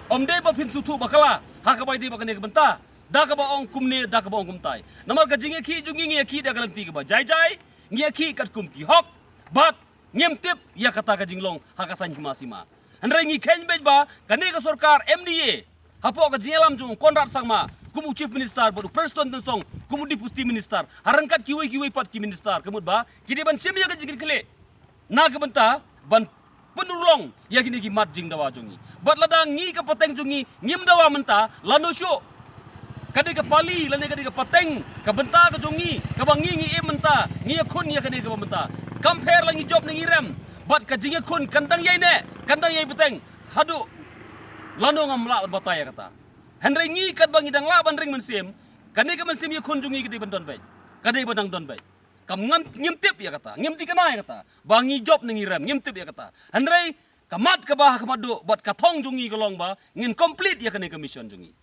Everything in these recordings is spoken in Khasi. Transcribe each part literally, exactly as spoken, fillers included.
Ym dei ba phin sngewthuh bakla ha kaba ïadei bad kane ka bynta, da kaba ong kumne, da kaba ong kumtai. Namar ka jingïakhih jong ngi, ngi ïakhih da ka lynti kaba jai jai, ngi ïakhih katkum ki hok, bad ngim tip ïa kata ka jinglong ha ka saiñ hima sima. Hynrei ngi kheiñ beit ba kane ka sorkar M D A, hapoh ka jingïalam jong u Conrad Sangma kum u Chief Minister bad u Prestone Tynsong kum u Deputy Minister, ha ryngkat kiwei kiwei pat ki minister, ka mut ba ki dei ban shim ïa ka jingkitkhlieh na ka bynta ban pynurlong ïa kine ki mat jingdawa jong ngi. Bad lada ngi ka pateng jong ngi ngim dawa mynta, lano shuh ka dei ka pali lane ka dei ka pateng ka bynta ka jong ngi kaba ngi ngi im mynta, ngi ïakhun ïa kane kaba mynta. Kam pher la ngi jop ne ngi rem, bad ka jingïakhun kan dang ïai neh, kan dang ïai bteng haduh lano ngam lah ban batai ïa kata. Hynrei ngi katba ngi dang lah ban ring mynsiem, kane ka mynsiem ïakhun jong ngi ka dei ban don beit, ka dei ban dang don beit. Kam ngam, ngim tip ïa kata, ngim tip kane ïa kata ba ngi jop ne ngi rem, ngim tip ïa kata. Hynrei ka mat kaba ha khmat duh bad ka thong jong ngi ka long ba ngin complete ïa kane ka mission jong ngi.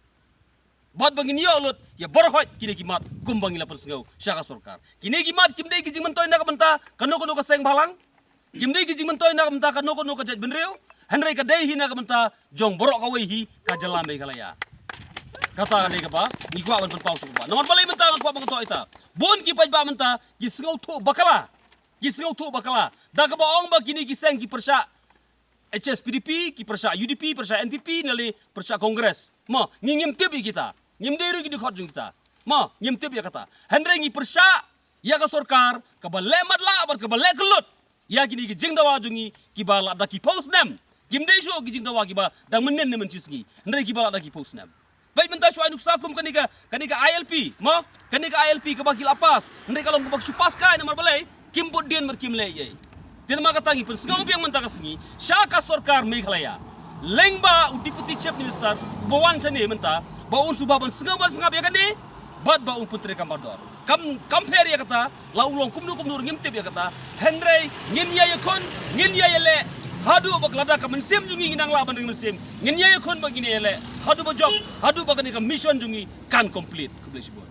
Bad ba ngin ïoh lut ïa baroh kine ki mat kumba ngi la pynsngew sha ka sorkar. Kine ki mat kim dei ki jingmyntoi na ka bynta kano kano ka seng bhalang. Kim dei ki jingmyntoi na ka bynta kano kano ka jaitbynriew. Hynrei ka dei hi na ka bynta jong baroh kawei hi ka jylla Meghalaya. Kata ka dei kaba ngi kwah ban pynpaw shuh ba. Namar balei mynta nga kwah ban ïathuh ïa kata? Bun ki paidbah mynta ki sngewthuh bakla. Ki sngewthuh bakla da kaba ong ba kine ki seng ki pyrshah H S P D P, ki pyrshah U D P, pyrshah N P P, ne lei pyrshah Congress. Mo, ngi ngim tip ïa kita. Ngim dei ruh ki dkhot jong kita. Mo, ngim tip ïa kata. Hynrei ngi pyrshah ïa ka sorkar kaba leh matlah bad kaba leh kyllut ïa kine ki jingdawa jong ngi kiba la da ki phew snem. Kim dei shuh ki jingdawa kiba dang mynnin ne mynshisngi. Hynrei kiba la da ki phew snem. Bad mynta shuwa nuksa kum kane ka, kane ka I L P, mo, kane ka I L P kaba ki la pass. Hynrei ka long kaba shu pass kai, namar balei kim bud dien bad kim leh ei ei. Te namar kata ngi pynsngew biang mynta ka sngi sha ka sorkar Meghalaya, lyngba u Deputy Chief Minister uba wan shane mynta, ba un shu ba ban sngew ban sngap ïa kane, bad ba un pyntreikam bad dor. Kam, kam pher ïa kata, la u long kumno kumno ruh ngim tip ïa kata. Hynrei ngin ïa ïakhun, ngin ïa ïaleh haduh ba lada ka mynsiem jong ngi ngi nang lah ban ring mynsiem, ngin ïa ïakhun bad ngin ïa ïaleh haduh ba jop, haduh ba kane ka mission jong ngi kan complete. Khublei shibun.